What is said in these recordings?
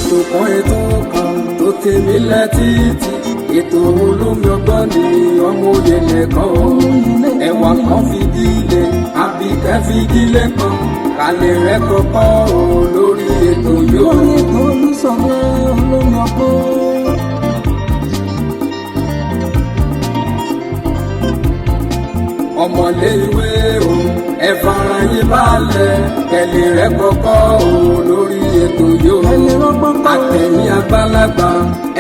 Ètò kan, ètò kan tó tèmi lẹ́tìtì, ètò olómi ọgbọ́n ni ọmọ òye lẹ́kọ̀ọ́ ẹwà kan fìdílé àbíkẹ́ fìdílé kan kálẹ̀ rẹ̀ kọ́kọ́ o lórí ètò yóò. Lórí ètò Olúṣọlá olómi ọgbọ́n. Ọmọlé ìwé o, ẹ fara yín balẹ̀, kẹlẹ̀ rẹ̀ kọ́kọ́ o lórí ètò yóò. Ẹni rọ́gbọ́n kọ́. Àtẹ̀yìn àgbàlagbà,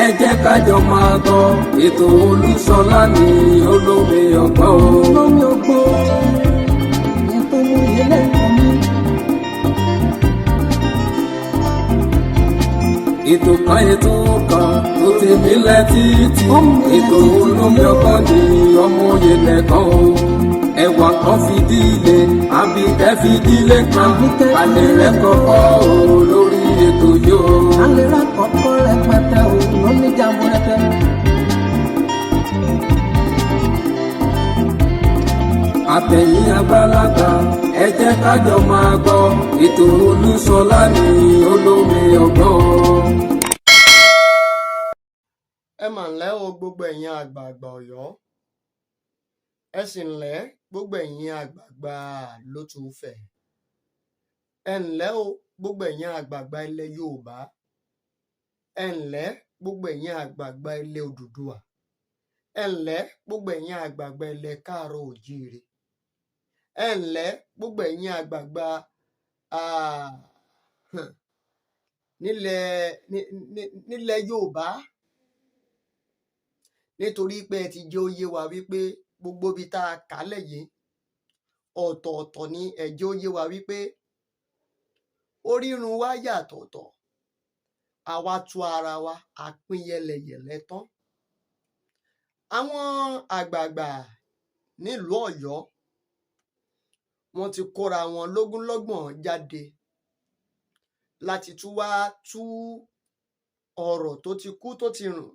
ẹ jẹ́ kájọ máa gbọ́ ètò Olúṣọlá ní olómi ọgbọ́n o. Olómi ọgbọ́n ètò oyè lẹ́kọ̀ọ́ mi. Ètò kan, ètò kan tó ti nílẹ̀ títí, ètò olómi ọgbọ́n ní ọmọ òye lẹ́kọ̀ọ́ o, ẹwà kan fìdílé àbíkẹ́ fìdílé kan alẹ́ rẹ̀ kọ́kọ́ o lórí ètò yóò. Alẹ́ rà kọ́kọ́ rẹpẹtẹ o lóníjàmbó rẹpẹ. Àtẹ̀yìn àgbàlagbà, ẹ jẹ́ kájọ máa gbọ́ ètò Olúṣọlá ní olómi ọgbọ́n. Ẹ mà ǹlẹ́ o, gbogbo ẹ̀yin àgbààgbà Ọ̀yọ́, ẹ sì ǹlẹ́ gbogbo ẹ̀yin àgbààgbà Lótùúfẹ̀, ẹ ǹlẹ́ o gbogbo ẹ̀yin àgbààgbà ilẹ̀ Yorùbá, ẹ ǹlẹ́ gbogbo ẹ̀yin àgbààgbà ilẹ̀ Odùduwà, ẹ ǹlẹ́ gbogbo ẹ̀yin àgbààgbà ilẹ̀ Káàárọ̀ Oòjíire, ẹ ǹlẹ́ gbogbo ẹ̀yin àgbààgbà nílẹ̀ Yorùbá, nítorí pé ẹ ti jẹ́ ó yé wa wípé gbogbo ibi tá a kà lẹ̀ yìí ọ̀tọ̀ọ̀tọ̀ ni. Ẹ jẹ́ ó yé wa wípé orírun wa yàtọ̀ọ̀tọ̀, àwa tú ara wa, a pín yẹlẹyẹ̀lẹ tán. Àwọn àgbààgbà nílùú Ọ̀yọ́, wọ́n ti kóra wọn lógúnlọ́gbọ̀n jáde láti tún wá tú ọ̀rọ̀ tó ti kú, tó ti rùn,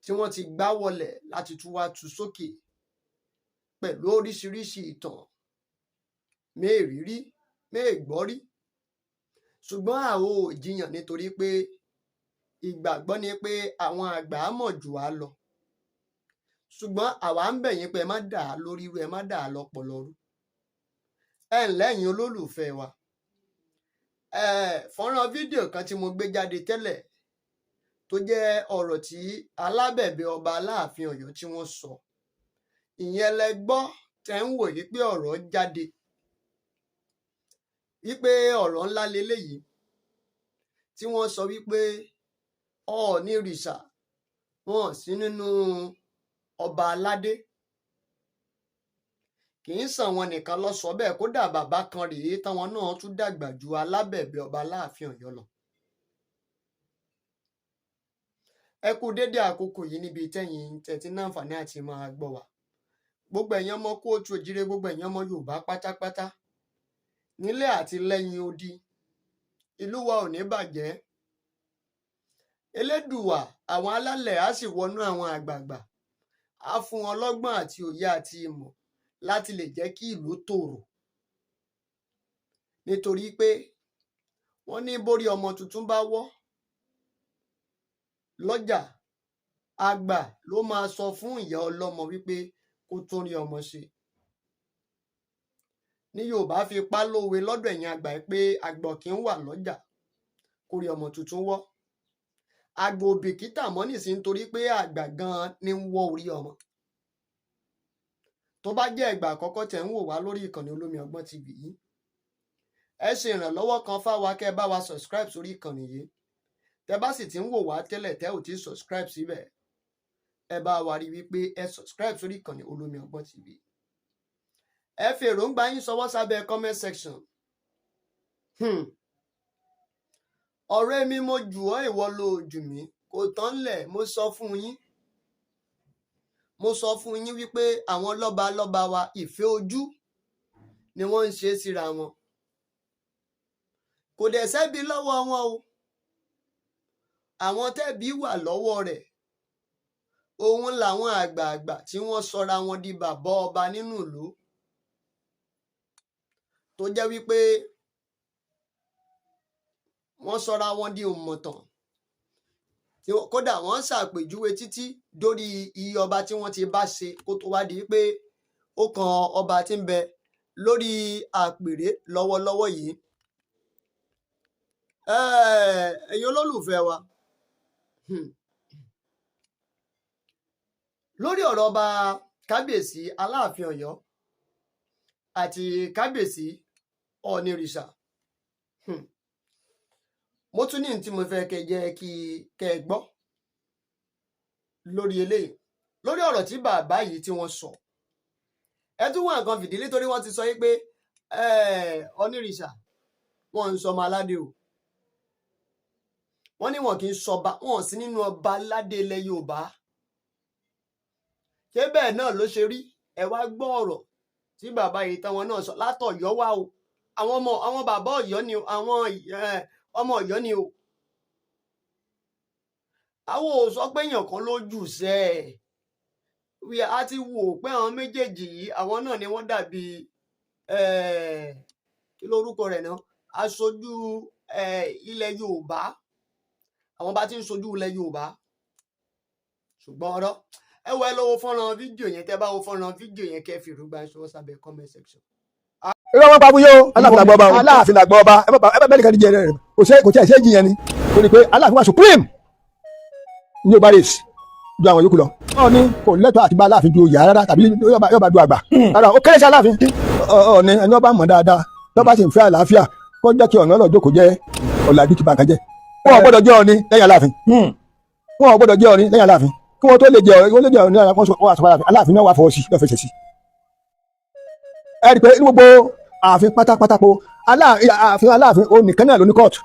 tí wọ́n ti gbá wọlẹ̀, láti tún wá tú sókè pẹ̀lú oríṣiríṣi ìtàn mẹ́ẹ̀rírí mẹ́ẹ̀gbọ́rí. Ṣùgbọ́n àwọn ò jiyàn, nítorí pé ìgbàgbọ́ ni pé àwọn àgbà mọ̀ jù wá lọ. Ṣùgbọ́n àwa ń bẹ̀ yín pé ẹ má dà á lórí rú, ẹ má dà á lọ́pọlọ rú. Ẹ ǹlẹ́ ẹ̀yin olólùfẹ́ wa. Ẹ fọ́nrán fídíò kan tí mo gbé jáde tẹ́lẹ̀, tó jẹ́ ọ̀rọ̀ tí alábẹ̀bẹ̀ ọba Aláàfin Ọ̀yọ́ tí wọ́n sọ, ìyẹn lẹ gbọ́ tẹ́ ń wò yí pé ọ̀rọ̀ jáde wípé ọ̀rọ̀ ńlá leléyìí tí wọ́n sọ wípé Ọọ̀ni rìṣà wọn ò sí nínú ọba aládé. Kì í sàn wọn nìkan lọ sọ bẹ́ẹ̀, kódà bàbá kan rèé táwọn náà tún dàgbà ju alábẹ̀bẹ̀ ọba Aláàfin Ọ̀yọ́ lọ. Ẹ kú dédé àkókò yìí níbi tẹ́yìn tẹ̀tí náǹfààní àti máa gbọ́ wa. Gbogbo ẹ̀yin ọmọ kóòtù òjíire, gbogbo ẹ̀yin ọmọ Yorùbá pátápátá nílé àti lẹ́yìn odi, ìlú wa ò ní bàjẹ́. Elédùwà àwọn alálẹ̀ á sì wọnú àwọn àgbààgbà, á fún wọn lọ́gbọ́n àti òye àti ìmọ̀ láti lè jẹ́ kí ìlú tòrò, nítorí pé wọ́n ní bórí ọmọ tuntun bá wọ́ lọ́jà, àgbà ló máa sọ fún ìyá ọlọ́mọ wípé kó tún rí ọmọ ṣe. Ní Yorùbá fi pa lówe lọ́dọ̀ ẹ̀yin àgbà pé àgbà kì í wà lọ́jà kó rí ọmọ tuntun wọ́. Àgbà ò bìkítà mọ́ nísìnyí, nítorí pé àgbà gan-an ní ń wọ́ orí ọmọ. Tó bá jẹ́ ìgbà àkọ́kọ́ tẹ̀ ń wò wá lórí ìkànnì Olómi Ọgbọ́n TV yìí, ẹ ṣe ìrànlọ́wọ́ kan fáwa kẹ́ ẹ bá wa subscribe sórí ìkànnì yìí. Tẹ́ bá sì ti ń wò wá tẹ́lẹ̀ tẹ́ ò ti subscribe síbẹ̀, ẹ bá wa rí wípé ẹ subscribe sórí ìkànnì Olómi Ọgbọ́n TV. Ẹ fi èròǹgbà yín ṣọwọ́ sábẹ́ comment section. Ọ̀rẹ́ mi, mo jù ọ́, ìwọ ló jù mí, kò tán lẹ̀. Mo sọ fún yín, mo sọ fún yín wípé àwọn lọ́ba lọ́ba wa, ìfẹ́ ojú ni wọ́n ń ṣe síra wọn. Kò dẹ̀ sẹ́bi lọ́wọ́ wọn o. Àwọn tẹ́bi wà lọ́wọ́ rẹ̀, òun làwọn àgbààgbà tí wọ́n sọra wọn di bàbá ọba nínú ìlú, tó jẹ́ wípé wọ́n sọra wọn di òmọ̀tàn. Tí kódà wọ́n ṣàpèjúwe títí dórí iye ọba tí wọ́n ti bá ṣe kó tó wá di pé ó kan ọba tí ń bẹ lórí àpèrè lọ́wọ́lọ́wọ́ yìí. Ẹ̀yin olólùfẹ́ wa, lórí ọ̀rọ̀ ọba kábíyèsí Aláàfin Ọ̀yọ́ àti kábíyèsí Ọ̀ọ̀nìrìṣà, mo tún ní tí mo fẹ́ kẹ́ jẹ́ kí kẹ́ ẹ gbọ́ lórí eléyìí, lórí ọ̀rọ̀ tí bàbá yìí tí wọ́n sọ. Ẹ tún wá nǹkan fìdílé, torí wọ́n ti sọ yìí pé Ọ̀ọ̀nìrìṣà wọn ń sọmọ aládé o. Wọ́n ní wọn kì í sọba, wọn sí nínú ọba aládé ilẹ̀ Yorùbá. Ṣé bẹ́ẹ̀ náà ló ṣe rí? Ẹ wá gbọ́ ọ̀rọ̀ tí bàbá yìí táwọn náà sọ látọ̀yọ́ wá o. Àwọn ọmọ àwọn bàbá Ọ̀yọ́ ni o, àwọn ọmọ Ọ̀yọ́ ni o. Àwọn ò sọ pé èèyàn kan ló jù sẹ́ ẹ̀ wí. A ti wò pé àwọn méjèèjì yìí, àwọn náà ni wọ́n dàbí kí lórúkọ rẹ̀ náà, aṣojú ilẹ̀ Yorùbá, àwọn bá ti ń ṣojú ilẹ̀ Yorùbá. Ṣùgbọ́n ọ̀rọ̀ ẹ wọ, ẹ lọ wo fọ́nrán fídíò yẹn. Tẹ́ bá wo fọ́nrán fídíò yẹn, kẹ́ fi èròǹgbà ṣọwọ́ sábẹ́ comment section. Irọ́ wọn pa fún yóò. Aláàfin làgbọ́ ọba o, Aláàfin làgbọ́ ọba. Ẹ bá bẹ́ẹ̀ nìkan díje rẹ̀, kò ṣe kò tí ẹ̀ ṣe é jiyàn ni. Ó ní pé Aláàfin wà supreme ní Yorùbá race ju àwọn yòókù lọ. Ọọ̀ni kò lẹ́tọ̀ọ́ àti bá Aláàfin du oyè rárá, tàbí yóò bá du àgbà rárá. Ó kéré sí Aláàfin. Ọọ̀ni, ẹni ọba mọ̀ dáadáa lọ́ba sì ń fẹ́ àlàáfíà, kó jẹ́ kí ọ̀nà ọlọ́jọ́ jẹ́ ọ̀làjú ti bàǹkà jẹ́. Wọn ò gbọ́dọ̀ jẹ́ Ọọ̀ni lẹ́yìn Aláàfin. Wọn ò gbọ́dọ̀ jẹ́ Ọọ̀ni lẹ́yìn Aláàfin. Kí wọ́n tó lè jẹ́ Ọọ̀ni, wọ́n lè jẹ́ Ọọ̀ni, wọ́n sọ Aláàfin. Aláàfin náà wà fọwọ́ sí lọ́fẹ̀ẹ́sẹ̀ sí. Ẹ rí i pé ní gbogbo ààfin pátápátá po, ààfin Aláàfin ó nìkan náà ló ní kóòtù,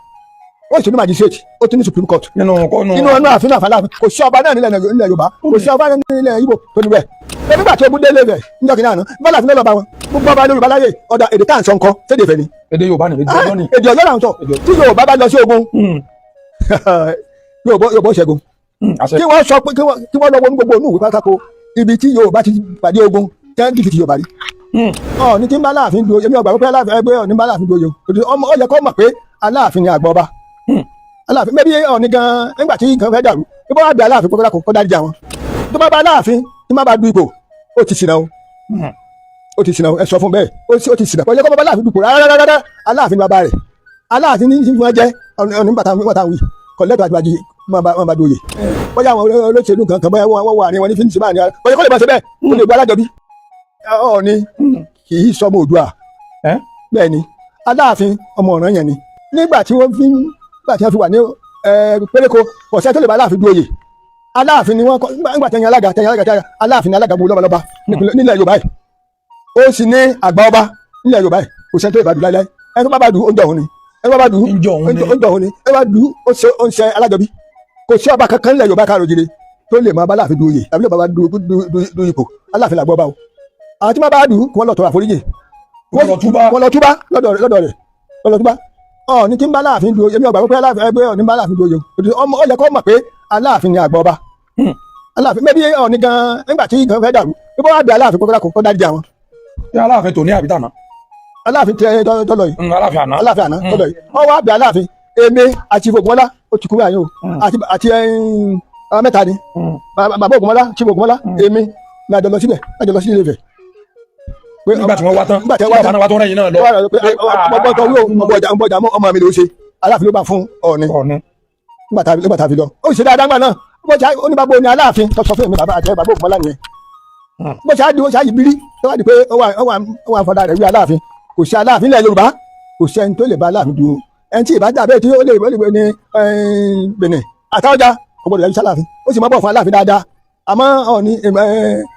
ó sì ní magistrate, ó tún ní supreme court. Nínú kọ́nù. Nínú ọ̀nà ààfin náà, Aláàfin, kò sí ọba náà nílẹ̀ Yorùbá, kò sí ọba náà nílẹ̀ Ìgbò tó ní bẹ́ẹ̀. Ẹ nígbà tí ogun délé rẹ̀ níjọ́ kìnìún àná, bọ́lá àfin náà lọ́ba wọn, gbogbo ọba Yorùbá láyé ọ̀dà, èdè tá à ń sọ ńkọ́, sédè Ifẹ̀ ni? Èdè Yorùbá ni, èdè Ọ̀yọ́ ni. Èdè Ọ̀yọ́ là ń sọ. Tí Yorùbá bá lọ sí ogun, Yorùbá ó ṣẹ́gun. Àṣẹ. Kí wọ́n sọ pé kí wọ́n lọ wọnú gbogbo inú ìwé pátákó ibi tí Yorùbá ti pàdé ogun tẹ́ ń dìfìtì Yorùbá rí. Ọ̀ọ́ni tí ń bá Aláàfin du oyè, èmi ọgbà wípé Aláàfin ẹgbẹ́ Ọ̀ọ́ni ń bá Aláàfin du oyè o. Ọmọ ó yẹ kó mọ̀ pé Aláàfin ni àgbà ọba. Aláàfin mẹ́bí Ọ̀ọ́ni gan nígbà tí nǹkan fẹ́ dàrú, bí wọ́n bá bẹ Aláàfin kókó kó dáríjà wọn. Tó bá bá Aláàfin tí má bá du ipò, ó ti ṣìnà o, ó ti ṣìnà o. Ẹ sọ fún bẹ́ẹ̀, ó ti ṣìnà. Kò yẹ kó bá Aláàfin dupò rárá rárá. Aláàfin ni bàbá rẹ̀, Aláàfin ní ní wọ́n jẹ́ Ọ̀ọ́ni bàtà bàtà wí kò lẹ́tọ̀ọ́ àti bàjẹ́ máa bá du oyè. Bóyá àwọn olóṣèlú kankan, bóyá wọ́n wà ní wọn ní fínísì máa ní ara kò yẹ kó lè máa ṣe bẹ́ẹ̀, kó lè gbọ́ alájọbí. Ọ̀ọ́ni kì í sọmọ Oòduà. Ẹ́? Bẹ́ẹ̀ ni, Aláàfin ọmọ Ọ̀ranyàn ni. Nígbà tí wọ́n fi wà ní péréko, ọ̀sẹ̀ tó lè bá Aláàfin du oyè, Aláàfin ni wọ́n kọ́. Nígbà tẹ̀yìn alága tẹ̀yìn alága, Aláàfin ni alága gbogbo lọ́balọ́ba nílẹ̀ Yorùbá yìí. Ó sì ní àgbà ọba nílẹ̀ Yorùbá yìí. Kò sẹ́ni tó lè bá du láíláí. Ẹni tó bá bá du, ó ń dọ̀hún ni. Ẹni tó bá bá du, Ń jọ òun ni. ó ń dọ̀hún ni. Ẹni tó bá du, ó ń ṣe alájọbí. Kò sí ọba kankan nílẹ̀ Yorùbá káàró jire tó lè máa bá Aláàfin du oyè tàbí lè máa bá du ipò. Aláàfin làgbọ́ ọba o. Àwọn tí wọ́n bá dù kí wọ́n lọ tọrọ àforíjì. Wọ́n lọ túbá. Wọ́n lọ túbá lọ́dọ̀ rẹ̀, wọ́n lọ túbá. Ọ̀ọ́ni tí ń bá Aláàfin du oyè, èmi ọgbà wípé Aláàfin ẹgbẹ́ Ọ̀ọ́ni ń bá Aláàfin du oyè o. Ọmọ ó yẹ kó mọ̀ pé Aláàfin ni àgbà ọba. Aláàfin mẹ́bí Ọ̀ọ́ni gan nígbà tí nǹkan fẹ́ dàrú, bí wọ́n bá bẹ Aláàfin kókó kó dáríjà wọn. Ṣé Aláàfin tòní àbí tàná? Aláàfin tẹ tọ́lọ yìí. Aláàfin àná. Aláàfin àná tọ́lọ yìí, wọ́n wá bẹ Aláàfin, èmi àti Ògúnmọ́lá, ó ti kú báyìí o, àti àwọn mẹ́ta ni, bàbá Ògúnmọ́lá, Chief Ògúnmọ́lá, èmi ní àjọ lọ síbẹ̀, àjọ lọ sí Ilé Ifẹ̀. Nígbà tí wọ́n wá tán, Nígbà tí wọ́n wá bàbá náà wá tó rẹ̀yìn náà lọ. Ọgbọ́n tó wí o, ọgbọ́n ọjà ọmọ mi ló ṣe, Aláàfin ló bá fún Ọọ̀ni. Ọ̀ọ́ni. Nígbà tá a fi lọ, ó ṣe dáadáa ńgbà náà. Bó ṣe ó ní bàbá òní Aláàfin tó sọ fún mi, bàbá àti bàbá Ògúnmọ́lá nìyẹn. Bó ṣe á di, ó ṣe á yí bírí tó wá di pé ó wà fọdà rẹ̀ wí Aláàfin. Kò sí Aláàfin ilẹ̀ Yorùbá, kò sí ẹni tó lè bá Aláàfin dúró. Ẹni tí ìbá dà bẹ́ẹ̀ tí ó lè ní Benin àtàwọ̀já kò gbọdọ̀ yọjú sáláàfin. Ó sì máa bọ̀ fún Aláàfin dáadáa. Àmọ́ Ọọ̀ni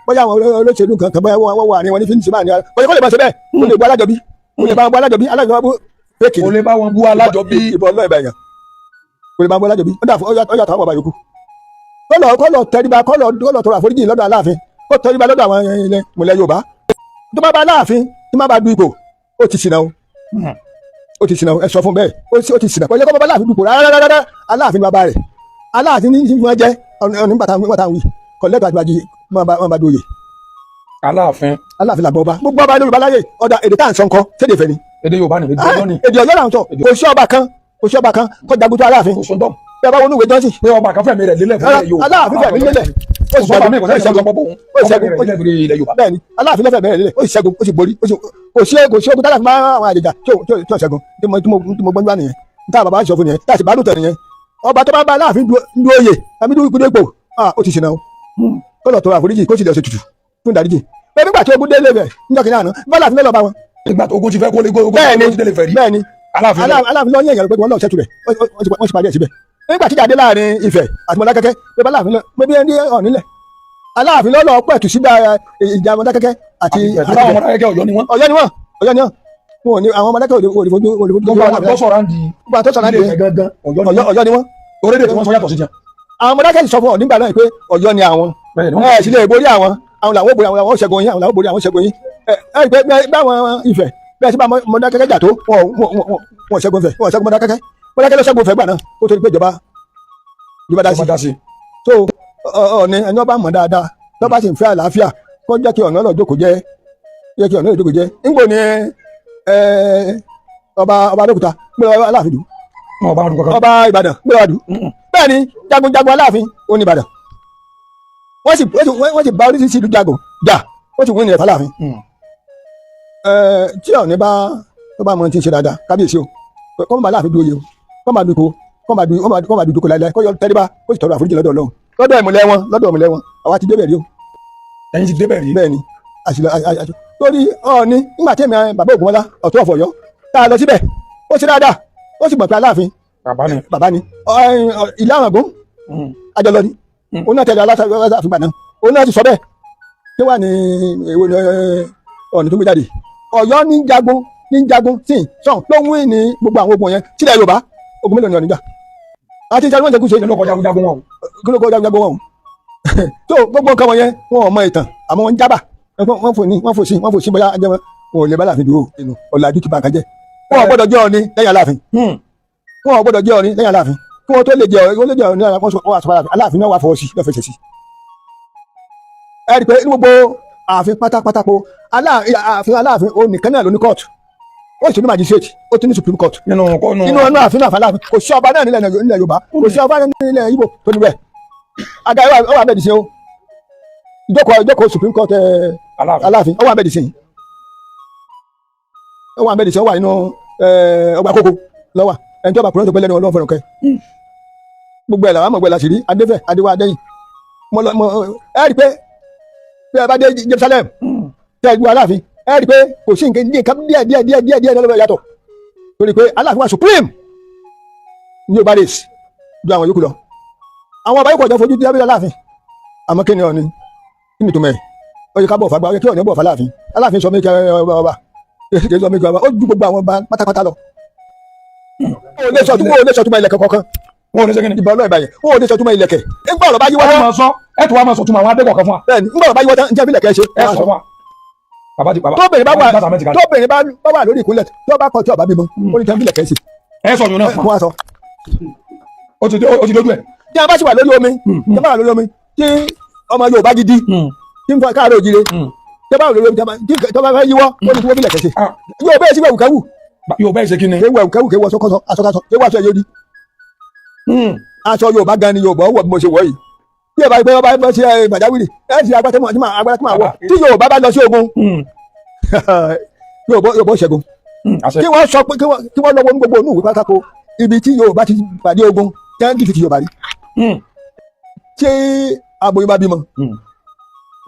bóyá àwọn olóṣèlú kankan, bóyá wọ́n wà ní wọn ní fínísì máa ní ara kò yẹ kó lè máa ṣe bẹ́ẹ̀. Kó lè bu alájọbí, kó lè bá bu alájọbí, alájọbí fake. Kò lè bá wọn bú alájọbí. Ìbọn ọlọ́ ìbá èèyàn kò lè bá bu alájọbí. Ó dà fún ó yàtọ̀ àwọn bàbá yòókù. Kó lọ tẹríba, kó lọ tọrọ àforíjì lọ́dọ̀ Aláàfin, kó tẹríba lọ́dọ̀ àwọn ilẹ̀ mọ̀lẹ́ Yorùbá. Tó bá bá Aláàfin tí má bá du ipò, ó ti ṣìnà o, ó ti ṣìnà o. Ẹ sọ fún bẹ́ẹ̀, ó ti ṣìnà. Kò yẹ kó bá Aláàfin dupò rárá rárá. Aláàfin ni bàbá rẹ̀, Aláàfin ní ní wọ́n jẹ́ Ọọ̀ni bàtà bàtà wí kò lẹ́tọ̀ọ́ àti bàjẹ́ máa bá du oyè. Aláàfin. Aláàfin làgbọ́ ọba, gbogbo ọba Yorùbá láyé ọ̀dà, èdè tá à ń sọ ńkọ́, sédè Ifẹ̀ ni? Èdè Yorùbá ni, èdè Ọ̀yọ́ ni. Èdè Ọ̀yọ́ là ń sọ. Kò sí ọba kan, kò sí ọba kan kó jagun tó Aláàfin. Kò sóńtọ̀. Bí a bá wọnú ìwé Johnson, Pé ọba kan fẹ̀mí rẹ̀ lélẹ̀ fún ilẹ̀ Yorùbá. Aláàfin fẹ̀mí lélẹ̀, ó sì Kò sọ́ba mi, kò ṣẹ́gun, ó sẹ́ni sì tó sọ ṣẹ́gun, pé òun ó sì ó fẹ̀mí ṣẹ́gun, rẹ̀ lélẹ̀ fún ilẹ̀ Yorùbá. Bẹ́ẹ̀ ni, Aláàfin lọ́fẹ̀ẹ́ bẹ̀rẹ̀ lélẹ̀, ó sì ṣẹ́gun, ó sì borí, ó sì kò sí ogun tálàfin máa àwọn àjèjà tí ò ṣẹ́gun. Tí mo gbọ́n gbá nìyẹn, tá a bàbá sọ fún nìyẹn, tá a sì bá dùn tẹ̀ nìyẹn. Ọba tó bá bá Aláàfin du oyè àbí du ipò, ah, ó ti ṣìnà o. Kó lọ tọrọ àforíjì, kó sì lọ ṣe tutù fún ìdáríjì. Bẹ́ẹ̀ nígbà tí ogun délé rẹ̀ níjọ́ kìnìún àná, bá Aláàfin lọ́ọ́ bá wọn. Nígbà tó ogun ti fẹ́ kó lé ogun Bẹ́ẹ̀ ni. ti délé fẹ̀ rí. Bẹ́ẹ̀ ni. Aláàfin lọ. Aláàfin lọ yẹn pé wọ́n lọ ṣẹ́tù rẹ̀, wọ́n sì parí ẹ̀ síbẹ̀. Nígbà tí jáde láàrin Ifẹ̀ àti Mọdákẹ́kẹ́, pé bá Aláàfin lọ pé bí ẹni ọ̀nílẹ̀, Aláàfin lọ lọ pẹ̀tù síbẹ̀ ìjà Mọdákẹ́kẹ́ àti Àti báwọn Mọdákẹ́kẹ́, Ọ̀yọ́ ni wọ́n. Ọ̀yọ́ ni wọ́n, Ọ̀yọ́ ni wọ́n. Wọn ò ní àwọn Mọdákẹ́kẹ́ òdìfojú òdìfojú. Gbogbo àwọn tó sọ̀rọ̀ ń di Gbogbo àwọn tó sọ̀rọ̀ ilé àǹdí Ifẹ̀ gangan, Ọ̀yọ́ ni Ọ̀yọ́ wọ́n. Ọ̀yọ́ ni wọ́n. Orílẹ̀ tí wọ́n sọ yàtọ̀ sí tiẹ̀. Àwọn Mọdákẹ́kẹ́ sọ fún ọ nígbà náà pé Ọ̀yọ́ ni àwọn, Bẹ́ẹ̀ ni wọ́n. ẹ sì lè borí àwọn, àwọn làwọn ò borí, àwọn làwọn ò ṣẹ́gun yín, àwọn làwọn ò borí, àwọn ò ṣẹ́gun yín. Ẹ ẹ rí i pé báwọn Ifẹ̀ bẹ́ẹ̀ sí bá Mọdákẹ́kẹ́ jà tó, wọn ò ṣẹ́gun Ifẹ̀, wọn ò ṣẹ́gun Mọdákẹ́kẹ́. Mọdákẹ́kẹ́ ló ṣẹ́gun Ifẹ̀ gbà náà kó tó di pé ìjọba dá sí. Ìjọba dá sí. So Ọọ̀ni, ẹni ọba mọ̀ dáadáa tó bá sì ń fẹ́ àlàáfíà, kó jẹ́ kí ọ̀nà ọlọ́ọ̀ jókòó jẹ́, jẹ́ kí ọ̀nà ọlọ́ọ̀ jókòó jẹ́. Ńgbò ní ọba Abẹ́òkúta gbé Aláàfin dù? Wọn ò bá wọn dùn kankan. Ọba Ìbàdàn gbé wa dù? Bẹ́ẹ̀ ni, jagunjagun Aláàfin ó ní Ìbàdàn. Wọ́n sì bá oríṣiríṣi ìlú jagun jà, wọ́n sì wọ́n ní ẹ̀fọ́ Aláàfin. Tí Ọọ̀ni bá tó bá mọ ti ń ṣe dáadáa, kábíyèsí o, kọ́ mọ̀ bá Aláàfin du oyè o, kọ́ máa du ipò, kọ́ máa du ìjókòó láéláé, kọ́ yọ tẹríba, kó sì tọrọ àforíjì lọ́dọ̀ Ọlọ́run, lọ́dọ̀ ìmùlẹ̀ wọn, lọ́dọ̀ ìmùlẹ̀ wọn. Àwa ti débẹ̀ rí o. Ẹ̀yin ti débẹ̀ rí. Bẹ́ẹ̀ ni, àṣìlọ àṣìlọ torí Ọọ̀ni nígbà tí èmi bàbá Ògúnmọ́lá ọ̀tún ọ̀fọ̀ Ọ̀yọ́ tá a lọ síbẹ̀, ó ṣe dáadáa, ó sì mọ̀ pé Aláàfin Bàbá ni. bàbá ni. Ìlú Àràngún àjọlọ ni. Òun náà tẹ̀lé Aláàfin gbà náà, òun náà ti sọ bẹ́ẹ̀. Kí wà ní èwo ni Ọọ̀ni tó gbé jáde? Ọ̀yọ́ ní jagun, ní jagun tí sọ̀n ló ń wí ní gbogbo àwọn ogun yẹn sílẹ̀ Yorùbá. Ogun mélòó ni Ọọ̀ni gbà àti ìjà ni wọ́n jẹ́ kú ṣe? Kí ló kọjá jagun wọn o? Kí ló kọ́ jagun wọn o? Tó gbogbo nǹkan wọn yẹn, wọn ò mọ ìtàn, àmọ́ wọn ń jábà, wọ́n fò ní, wọ́n fò sí, wọ́n fò sí, bóyá ajẹ́ wọn ò lè bá Aláàfin dúró. Ọ̀làjú ti bà nǹkan jẹ́. Wọn ò gbọ́dọ̀ jẹ́ Ọọ̀ni lẹ́yìn Aláàfin. Wọn ò gbọ́dọ̀ jẹ́ Ọọ̀ni lẹ́yìn Aláàfin. Kí wọ́n tó lè jẹ́ Ọọ̀ni, wọ́n lè jẹ́ Ọọ̀ni lẹ́yìn Aláàfin, wọ́n wà sọ Aláàfin, Aláàfin náà wà fọwọ́ sí lọ́fẹ̀ẹ́sẹ̀ sí. Ẹ rí i pé ní gbogbo ààfin pátápátá po ààfin Aláàfin, òun nìkan náà ló ní court, ó sì ní magistrate, ó tún ní supreme court. Nínú kọ́nù. Nínú ọ̀nà ààfin náà Aláàfin, kò sí ọba náà nílẹ̀ Yorùbá, kò sí ọba náà nílẹ̀ Ìgbò tó ní bẹ́ẹ̀. Aga ẹ wà bẹ́ẹ̀ di sí o, ìjókòó supreme court Aláàfin. Aláàfin ó wà bẹ́ẹ̀ di sí, ó wà bẹ́ẹ̀ di sí, ó wà nínú ọgbà kókó lọ́wà. Ẹni tó bá kúrò tó pẹ́ lẹ́nu ọlọ́run fẹ́ràn kẹ́ gbogbo ẹ̀ làwọn àmọ̀ gbẹ́ la sì rí adéfẹ́ adéwà adẹ́yìn. Mo lọ mo ẹ rí i pé bí ẹ bá dé Jerusalem, tẹ́ ẹ gbọ́ Aláàfin, ẹ rí i pé kò sí nǹkan díẹ̀ díẹ̀ díẹ̀ díẹ̀ díẹ̀ díẹ̀ lọ́wọ́ yàtọ̀, torí pé Aláàfin wà supreme ní Yorùbá race ju àwọn yòókù lọ. Àwọn ọba yòókù ọjọ́ fojú díẹ̀ bí Aláàfin. Àmọ́ kí ni Ọọ̀ni, kí ni tòmẹ̀ ó yẹ ká bọ̀ fagbá, ó yẹ kí Ọọ̀ni bọ̀ fàláàfin. Aláàfin sọ mí kí ọba, ọba kì í sọ mí kí ọba, ó ju gbogbo àwọn ọba pátápátá lọ. Ó lè sọ túmọ̀ ilẹ̀kẹ̀ kọ̀ọ̀kan. Wọn ò ní sẹ́kìnì. Ìbọn ọlọ́ọ̀ ìbàyẹ̀, ó lè sọ túmọ̀ ilẹ̀kẹ̀ ńgbà ọ̀rọ̀ bá yíwọ́ Ẹ tán. máa sọ, ẹ tún wá máa sọ túmọ̀ àwọn adẹ́kọ̀ọ́ kan fún wa. Bẹ́ẹ̀ni, ńgbà ọ̀rọ̀ bá yíwọ́ tán, ǹjẹ́ ìbílẹ̀kẹ̀ ṣe? Ẹ sọ fún wa. Bàbá ti bàbá. Tóbìnrin bá wà Bàbá ti kalẹ̀. Tóbìnrin bá wà lórí ìkúnlẹ̀, tó bá kọ tí ó bá bímọ, ó ní tẹ́ ìbílẹ̀kẹ̀ ṣe. Ẹ sọ yòó náà fún wa. Wọ́n á sọ. Ó ti dójú ẹ̀. Tí a bá sì wà lórí omi, tí a bá wà lórí omi, tí ọmọ Yorùbá gidi tí ń fọ káàárọ̀ òjire, tí a bá wà lórí omi, tí a bá fẹ́ yíwọ́, ó ní tí wọ́n bílẹ̀kẹ̀ ṣe. Yóò bẹ́ẹ̀ sí wẹ̀wùkẹ́wù. Yóò bẹ́ẹ̀ ṣe kí ni? Kéwù ẹ̀wùkẹ́wù, kéwù aṣọkọ́sọ aṣọkásọ, kéwù aṣọ ẹ̀yọ́dí. Aṣọ Yorùbá gan ni Yorùbá wọ̀ bí mo ṣe wọ̀ yìí. Bí ẹ bá gbé ọba bá ṣe pàjáwìrì, ẹ ti agbára tí màá agbára tí màá wọ̀. Tí Yorùbá bá lọ sí ogun, Yorùbá ṣẹ́gun. Àṣẹ. Kí wọ́n sọ pé kí wọ́n lọ́wọ́ ní gbogbo inú ìwé pátákó ibi tí Yorùbá ti pàdé ogun tẹ́ńtì ti Yorùbá rí. Tí aboyún bá bímọ,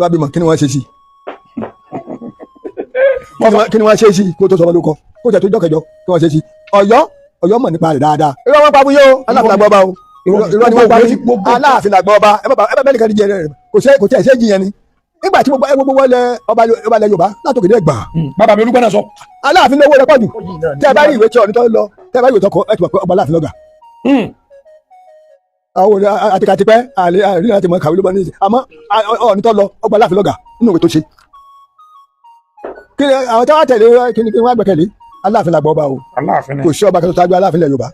bá bímọ, kí ni wọ́n ṣe sí? Kí ni wọ́n ṣe sí kó tó sọmọ lóko, kó tẹ̀ tó jọ́ kẹjọ, kí wọ́n ṣe sí? Ọ̀yọ́ mọ̀ nípa rẹ̀ dáadáa. Irọ́ wọn pa fún yóò, Aláàfin làgbọ́ ọba o. Irọ́ ni wọ́n pa fún, Aláàfin làgbọ́ ọba. Ẹ bá bẹ́ẹ̀ nìkan jẹ rẹ̀, kò sí, kò tí ẹ̀ ṣe jiyàn ni nígbà tí gbogbo wọlé ọba ilẹ̀ Yorùbá látòkè dé gbà. Bàbá mi Olúgbọ́n náà sọ. Aláàfin lówó rẹ̀ pọ̀ jù. Tẹ́ ẹ bá rí ìwé tí Ọọ̀ni tó lọ, tẹ́ ẹ bá rí ìwé tó kọ, ẹ ti mọ̀ pé ọba Aláàfin lọ́gà. Àwọn àtìkàtìpẹ́ àlè àrí láti mọ kàwé ló bá ní ìsìn, àmọ́ Ọọ̀ni tó lọ, ọba Aláàfin lọ́gà nínú ìwé tó ṣe. Kí ni àwọn tí wọ́n tẹ̀lé? Kí ni kí wọ́n gbẹ́kẹ̀lé? Aláàfin làgbọ́ ọba o. Aláàfin ni. Kò sí ọba kan tó ṣáájú Aláàfin ilẹ̀ Yorùbá.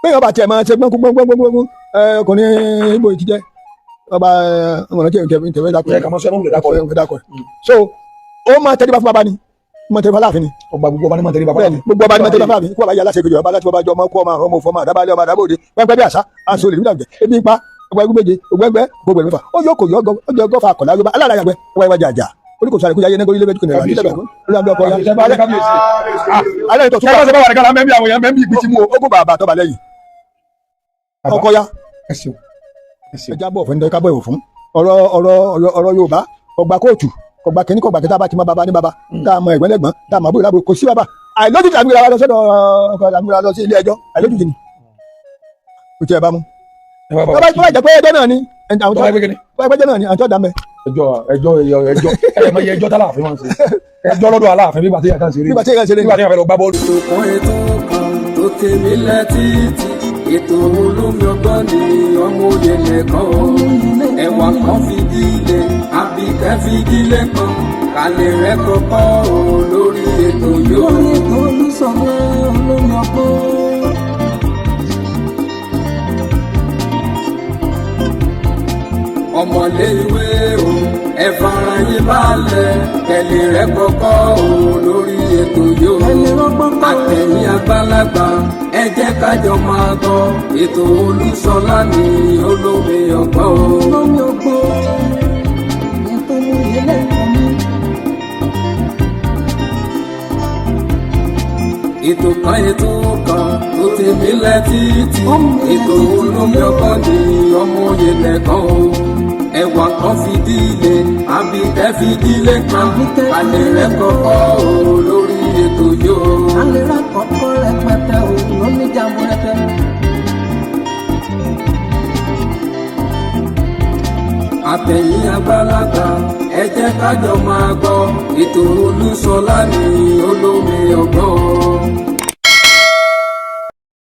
Bẹ́ẹ̀ ọba tiẹ̀ máa ṣe gbọ́n gbọ́n gbọ́n gbọ́n, ọkùnrin Ìgbò yìí ti jẹ́ ọba ọmọ náà tẹ̀wé dákọ̀. Ẹ kà mọ́ sọ, ẹ mọ́ wulẹ̀ dákọ̀. Dákọ̀. So ó máa tẹríba fún baba ni. Mọ̀ tẹ́lẹ̀ fáláàfin ni. Ọgbà gbogbo ọba ní mọ̀ tẹ́lẹ̀ bàbá. Bẹ́ẹ̀ni, gbogbo ọba ní mọ̀ tẹ́lẹ̀ fáláàfin. Kó bàbá yà aláṣẹ kejì ọba láti ọba jọ ọmọ kó ọmọ ọmọ òfò ọmọ àdábálẹ̀ ọmọ àdábòde pẹ́ńpẹ́ bí àṣà aṣọ olè nígbà jẹ ebi ń pa ọgbà ẹgbẹ́ méje ògbẹ́gbẹ́ gbogbo ẹ̀mẹ́fà ó yọ kò yọ ọjọ́ gọ́fà àkọ́lá yorùbá alára yàgbẹ́ ẹwà ìwájà àjà oníkòsó àrẹ̀kújà yẹn nẹ́gbẹ́ ilé kìnìún Kábíyèsí. ilé Kábíyèsí, kábíyèsí. alẹ́ ìtọ̀ Kẹ́kọ̀ọ́ sọ bá wà ní kálá mẹ́bí àwọn èèyàn mẹ́bí ìgbín tí mú o. ogun bàbá tọ́ba lẹ́yìn Bàbá. ọkọ ya. Ẹ ṣeun, ẹ ṣeun. Ẹja bọ̀ fún ẹni ká bọ̀ ẹ̀wọ̀ fún ọ̀rọ̀ ọ̀rọ̀ ọ̀rọ̀ ọ̀rọ̀ Yorùbá ọgbà kóòtù ọgbà kìíní kọgbà kẹta bá ti mọ bàbá ní bàbá tá a mọ ẹ̀gbọ́n lẹ́gbọ́n tá a mọ àbúrò lábúrò kò sí bàbá àìlójútì àmì ìlà lọ sọ́dọ̀ ọkọ àmì ìlà lọ sí ilé ẹjọ́ àìlójútì ni kò tiẹ̀ bá mú. Ẹ wá bàbá bàbá bá jẹ́ pé ẹjọ́ náà ni ẹni àwọn tó tọ́lá ẹgbẹ́ kìíní. bá ẹjọ́ náà ni àwọn tó dá mẹ́. Ẹjọ́, ẹjọ́, ẹjọ́, ẹ mọ iye ẹjọ́ tálàfin máa ń ṣe. Ẹjọ́ lọ́dọ̀ Aláàfin bí gbà tí yàtọ̀ ń ṣeré. Nígbà tí èèyàn ṣe lé ní. Nígbà tí yàtọ̀ fẹ́ lọ gbá bọ́ọ̀lù. Ètò kan, ètò kan tó tèmi lẹ́tìtì, ètò olómi ọgbọ́n ni ọmọ òye lẹ́kọ̀ọ́ ẹ̀wà kan fìdílé àbíkẹ́ fìdílé kan kálẹ̀ rẹ̀ kọ́kọ́ o lórí ètò yóò. Lórí ètò Olúṣọlá olómi ọgbọ́n. Ọmọléèwé o, ẹ fara yín balẹ̀ kẹ́lẹ́ rẹ̀ kọ́kọ́ o lórí ètò yóò. Ẹni rọ́gbọ́n kọ́. Àtẹ̀yìn àgbàlagbà, ẹ jẹ́ kájọ máa gbọ́ ètò Olúṣọlá ní olómi ọgbọ́n o. Olómi ọgbọ́n. Ètò mú ilé ẹ̀kọ́ mi. Ètò kan, ètò kan tó ti mílẹ̀ títì, ètò olómi ọgbọ́n ní ọmọ òye lẹ́kọ̀ọ́ o ẹ̀wà kan fìdílé àbíkẹ́ fìdílé kan alẹ́ rẹ̀ kọ́kọ́ o lórí ètò yóò. Alẹ́ rà kọ́kọ́ rẹpẹtẹ o lóní jàmbúrẹ́tẹ́. Àtẹ̀yìn àgbàlagbà, ẹ jẹ́ kájọ máa gbọ́ ètò Olúṣọlá ní olómi ọgbọ́n.